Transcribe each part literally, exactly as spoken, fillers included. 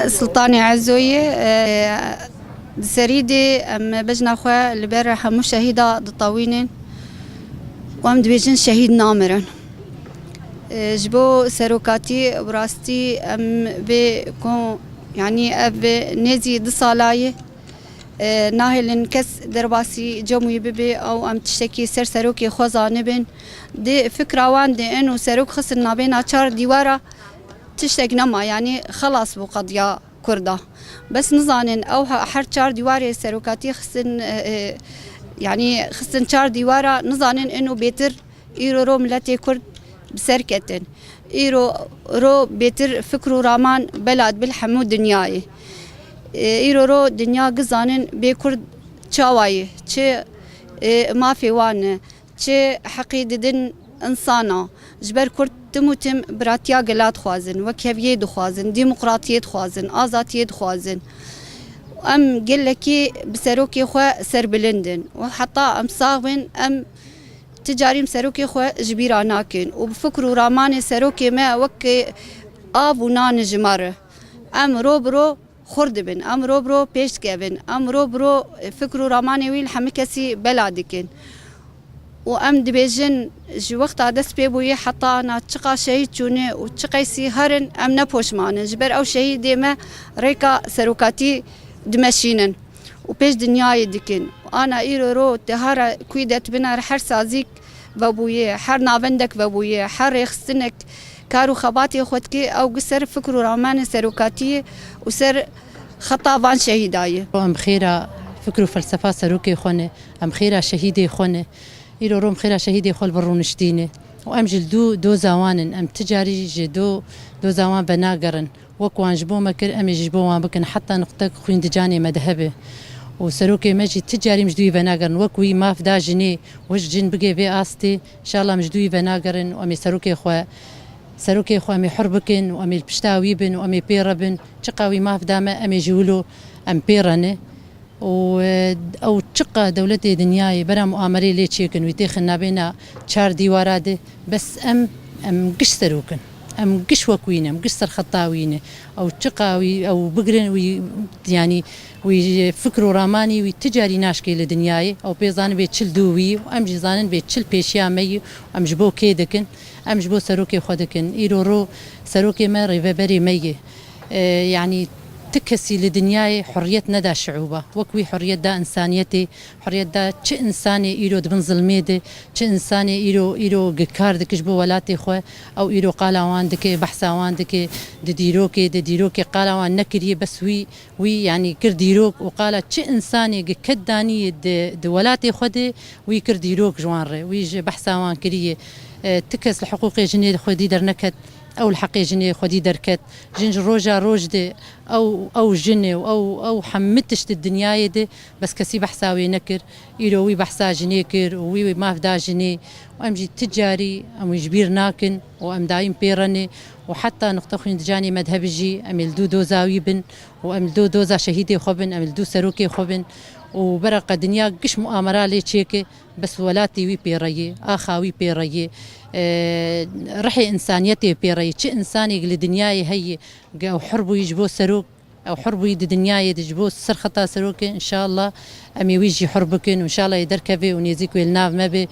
Sultanê Ezoyê, e, di serî de em bejna xwe li ber hemû şehîda ditewînin û em dibêjin şehîd namirin. E, ji bo serokatî bi rastî em vê kon, yanî ev nêzî du sala ye. E, nahêlin kes derbasî cem wî bibe, ew em tiştekî ser serokê xwe zanibin. Di fikra wan de in û serok xistin nabêna çar dîwara tiştek nema, yanî xelas bû qediya Kurda. Bes nizanin ew he-, her çar dîwarê serokatî xistin, e, e, yanî xistin çar dîwara, nizanin ino bêtir îro ro miletê Kurd bi ser ketin. Îro ro bêtir fikr û raman bela dibil hemû dinyayê. E, îro ro dinya gizanin bê Kurd çawa ye, çi, e, mafê wan e, çi heqî didin insana. Ji ber Kurd tim û tim biratiya gela dixwazin, wekheviyê dixwazin, demokratiyê dixwazin, azatiyê dixwazin. Em gelekî bi serokê xwe serbilind in û heta em sax bin, em ti carî em serokê xwe ji bîra nakin û bi fikr û ramanê serokê me wek av û nan ji me re. Em ro bi ro xurt dibin, em ro bi ro pêş dikevin, em ro bi ro fikr û ramanê wî li hemî kesî bela dikin. Û em dibêjin, ji wexta dest pê bûye heta ana çiqa şehîd çûne û çiqeysî herin, em ne poşman in. Ji ber ew şehîdê me rêka serokatî dimeşînin û pêş dinyayê dikin. Ana îro ro te hara kuyî de tibine her sazîk vebûye, her navendek vebûye, her rêxistinek kar û xebatê xwe dike, ew gi ser fikr û ramanê serokatiyê û ser xeta van şehîda ye. Em bi xêra fikr û felsefa serokê xwe ne, em xêra şehîdê xwe ne. Îro ro em xêra şehîdê xwe li vir rûniştîne. Û em ji li dû doza wan in, em ti carî ji do, doza wan venagerin. Wek wan ji bo me kir, em ê jî ji bo wan bikin, heta nuqtek xwîn di canê me de hebe. Û serokê me jî ti carî em ji dûyî venagerin. Wek wî maf da jinê, wek jin bigê vê astê, înşallah em ji dûyî venagerin û em ê serokê xwe, serokê xwe em ê hur bikin û em ê li pişta wî bin û em ê pê re bin. Çiqa wî maf da me, em ê ji wilo em pê re ne. Û, e, ew çiqa dewletê dinyayê bera muamerê lê çêkin, wî têxin nabêna çar dîwara de, bes em, em giş serok in. Em giş wek wî ne, em giş serxeta wî ne. Ew çiqa wî, ew bigrin, wî, yanî, wî fikr û ramanî wî ti carî naşkê li dinyayê. Ew pê zanin vê çil dû wî, û em jî zanin vê çil pêşiya me yî, em ji bo kê dikin, em ji bo serokê xwe dikin. Îro ro serokê me rêveberê me yê. E, yanî ti kesî li dinyayê hurriyet neda şiûba. Wek wî hurriyet da însaniyetê, hurriyet da çi însanê îro di bin zilmê de, çi însanê îro, îro gi kar dike ji bo welatê xwe, ew îro qala wan dike, behsa wan dike, di dîrokê, di dîrokê qala wan nekiriye, bes wî, wî, yanî kir dîrok û qala çi însanê gi ket daniyê di, di welatê xwe de, wî kir dîrok ji wan re, wî ji behsa wan kiriye. E, ti kes li hiqûqê jinê xwedî derneket, ew li heqê jinê xwedî derket. Jin ji roja roj de ew, ew jin e û ew, ew hemî tişt di dinyayê de, bes kesî behsa wê nekir. Îro wî behsa jinê kir û wî, wî maf da jinê û em jî ti carî em wî ji bîr nakin û em daîm pê re ne û heta nuqte xwîn di canê me de hebe jî em ê li dû doza wî bin û em li dû doza şehîdê xwe bin, em li dû serokê xwe bin û bereqa dinya giş muamera lê çêke. Bes welatê wî pê re ye, axa wî pê re ye. E, rihê însaniyetê pê re ye. Çi însanêk li dinyayê heye, ge ew hur bûyî ji bo serok, ew hur bûyî di dinyayê de ji bo serxeta serokê, înşallah em ê wî jî hur bikin û înşallah ê derkeve û nêzîk wê li nav me be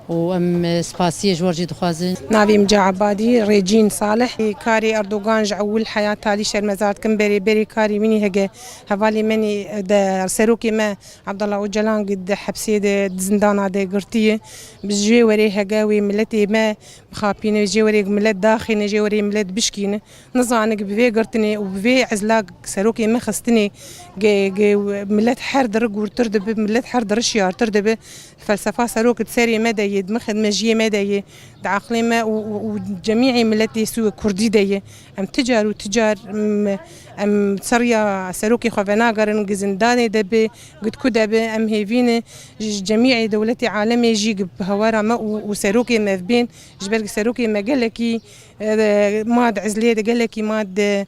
û em, e, spasiyê ji we re jî dixwazin. Navê min Ca Ebadî, Rêcîn Salih. Karê Erdogan ji ewil heya talî şermezar dikim, berê berê karê min ê hege hevalê min ê de serokê me Abdullah Ocalan di hepsê de, di zindana de girtiye. Bi jê werê hege wê miletê me bixapîne, jê werê milet daxîne, jê werê milet bişkîne. Nizane bi vê girtinê û bi vê ezla serokê me xistinê ge, ge milet her diri gûrtir dibe, milet her diri şiyartir dibe. Felsefa serok di serê me de ye, di mixê, di mejiyê me de ye, di aqlê me û, û, û cemîê miletê Sû-, Kurdî de ye. Em ti car û ti car, em, em seriya serokê xwe venagerin, gi zindanê de be, gi ku de be, em hêvî ne ji cemîê dewletê alemê jî gi bi hewara me û, û serokê me bên, ji ber gi serokê me gelekî, e, ma di ezlê de gelekî ma di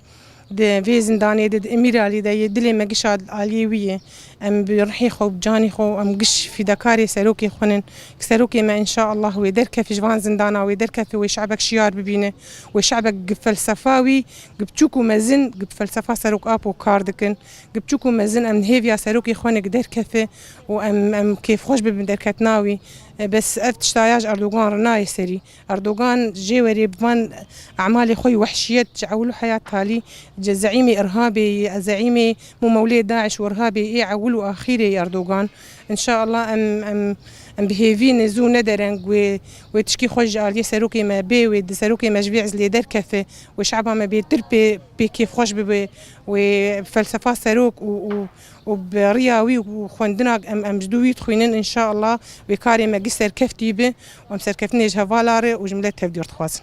Di vê zindanê de, di Îmralî de yê, dilê me giş al-, aliyê wî ye. Em bi rihê xwe, bi canê xwe, em giş fîdekarê serokê xwe nin. Ki serokê me înşaallah wê derkeve ji van zindana, wê derkeve, wê şebek şiyar bibîne. Wê şebek gi felsefa wî, gi biçûk û mezin, gi felsefa Serok Apo kar dikin. Gi biçûk û mezin em hêviya serokê xwe ne gi derkeve û em, em kêfxweş bibin derketina wî. E, bes ev tişta ya ji Erdogan re nayê serî. Erdogan jê werê bi van emalê xwe yê wehşiyet ji ewil û heya talî, ji zeîmê Irhabê yê, zeîmê mûmewlê DAIŞ û Irhabê yê ewil û axîrê yê Erdogan. Înşaallah em, em, em bi hêvî ne zû ne dereng wê, wê tişkî xwe ji aliyê serokê me bê, wê di serokê me ji vê izlê derkeve, wê şeba me bêtir pê, pê kêfxweş bibe, wê felsefa serok û, û, û bi riya wî û xwendina em, em ji dû wî dixwînin, înşaallah wê karê me giş serkeftî bi û em serkeftinê ji hevala re û ji milet tevdîr dixwazin.